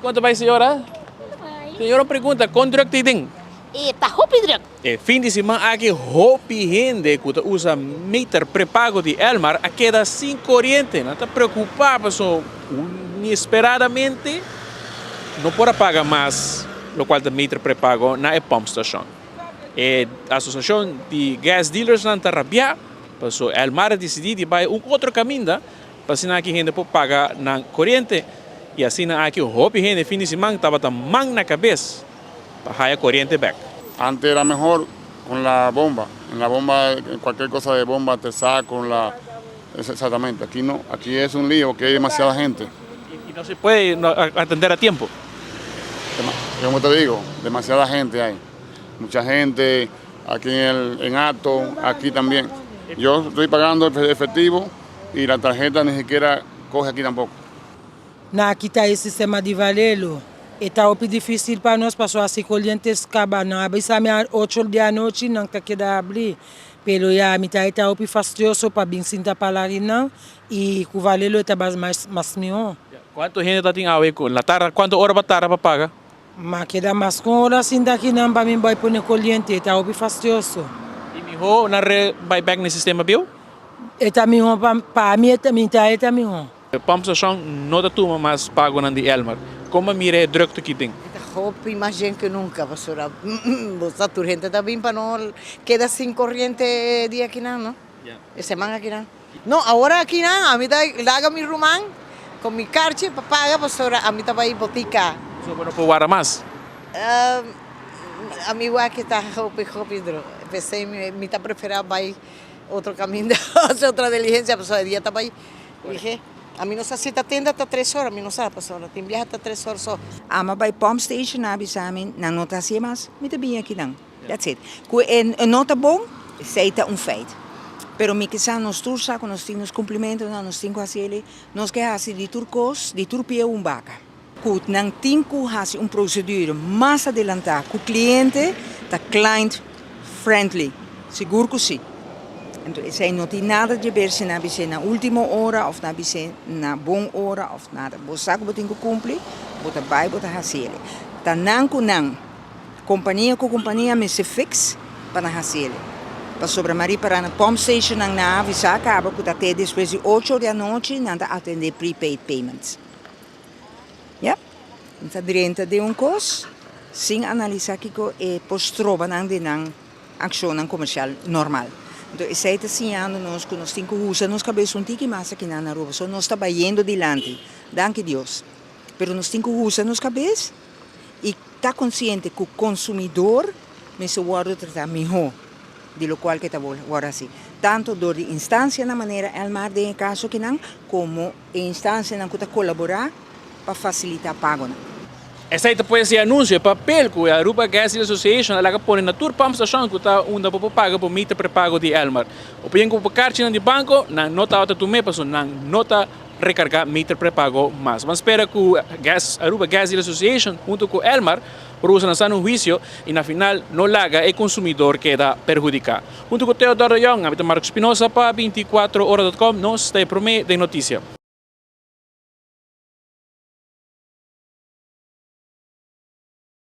Kon ta bai, señora? Señora, un pregunta, kon druk ta den? E ta hopi druk. E fin di siman aki hopi hende ku ta usa meter prepago di Elmar a keda sin koriente. Nan ta preokupá pasobra inesperadamente no por a paga mas lokual ta meter prepago na e pumpstation. E asosiashon di gas dealersnan ta rabiá pasobra Elmar a disidí di bai un otro kaminda pa asina aki hende por paga nan koriente i asina aki hopi hende fin di siman tabata man na kabes pa haya koriente bek. Antes era mejor con la bomba, en la bomba cualquier cosa de bomba te saca con la exactamente, aquí no, aquí es un lío que hay demasiada gente. Y no se puede atender a tiempo. Como te digo, demasiada gente hay, mucha gente aquí en Acto, aquí también. Yo estoy pagando efectivo y la tarjeta ni siquiera coge aquí tampoco. Nan a kita e sistema di Valelo. E ta hopi dificil pa nos paso asi coriente caba. Nan a bisa mi 8 di anochi nan ta keda habri. Pero ya mi ta e ta hopi fastioso pa bin sinta para nan y cu Valelo ta mas mihor. Cuanto hende ta tin awe cu la tarda? Cuanto ora pa tarda pa paga? Ma keda mas cu ora sinta aki nan pa mi bay pone coriente. Ta hopi fastioso. Y mihor nan re bay back na sistema bieu? E ta mihor pa mi, mi ta e ta mihor. Pump station no ta tuma mas pago nan di Elmar. Como mira e drukte aki tin? Hopi mas gente que nunca, pastora. Bo tur hende ta bin pa no keda sin coriente dia aki nan, no? E siman aki nan. No, awor aki nan, ami ta laga mi ruman cu mi carchi pa paga, pastora, ami ta bay botica. So bo no por warda mas? Ami wak ta hopi hopi druk. Pesey mi ta prefera bay otro caminda, otro diligencia, pastora, dia ta bay. Dije, ami no sa si ta tenda ta 3 ora, mi no sa, pastora. Tin biaha ta 3 ora so. Ami a bay pump station a bisa mi, nan no ta haci mas, mi ta bin aki nan. That's it. Cu e no ta bon, esey ta un feit. Pero mi kisa nos tur sa cu nos tin nos cumplimento, nos tin cu haci, nos ke haci di tur cos, di tur pia un baca. Cu nan tin cu haci un procedura mas adelanta cu cliente ta client friendly. Sigur cu si. Anto, esey no tin nada di haber si nan bisa na ultimo ora of nan bisa na bon ora of nada. Bo sa cu bo tin cu cumpli, bo ta bay, bo ta haci. Ta nan cu nan, compania cu compania mester fix pa nan haci. Pasobra m'a ripara na pump station nan na avisa caba cu ta te despues di 8 di anochi nan ta atende prepaid payments. Ja, ta drenta di un cos sin analisa kico e por stroba nan di nan accion comercial normal. Anto, esey ta siñando nos cu nos tin cu usa nos cabes un tiki mas aki na Aruba. So nos ta bayendo dilanti. Danki Dios. Pero nos tin cu usa nos cabes y ta consciente cu consumidor mester wordo trata miho di locual cu ta awor asina. Tanto door di instancia na manera Elmar den caso aki nan, como instancia nan cu ta colabora pa facilita pago nan. Esey ta pues e anuncio, papel cu Aruba Gas Association a laga pone na tur pump station cu ta unda bo por paga bo meter prepago di Elmar. O piden cu carchi di banco, nan no ta tuma paso nan no ta recarga meter prepago mas. Ban spera cu Aruba Gas Association hunto cu Elmar por usa nan un huicio y na final no laga e consumidor keda perhudica. Hunto cu Theodore de Jong, ami ta Marco Espinosa pa 24ora.com, nos ta prome den noticia.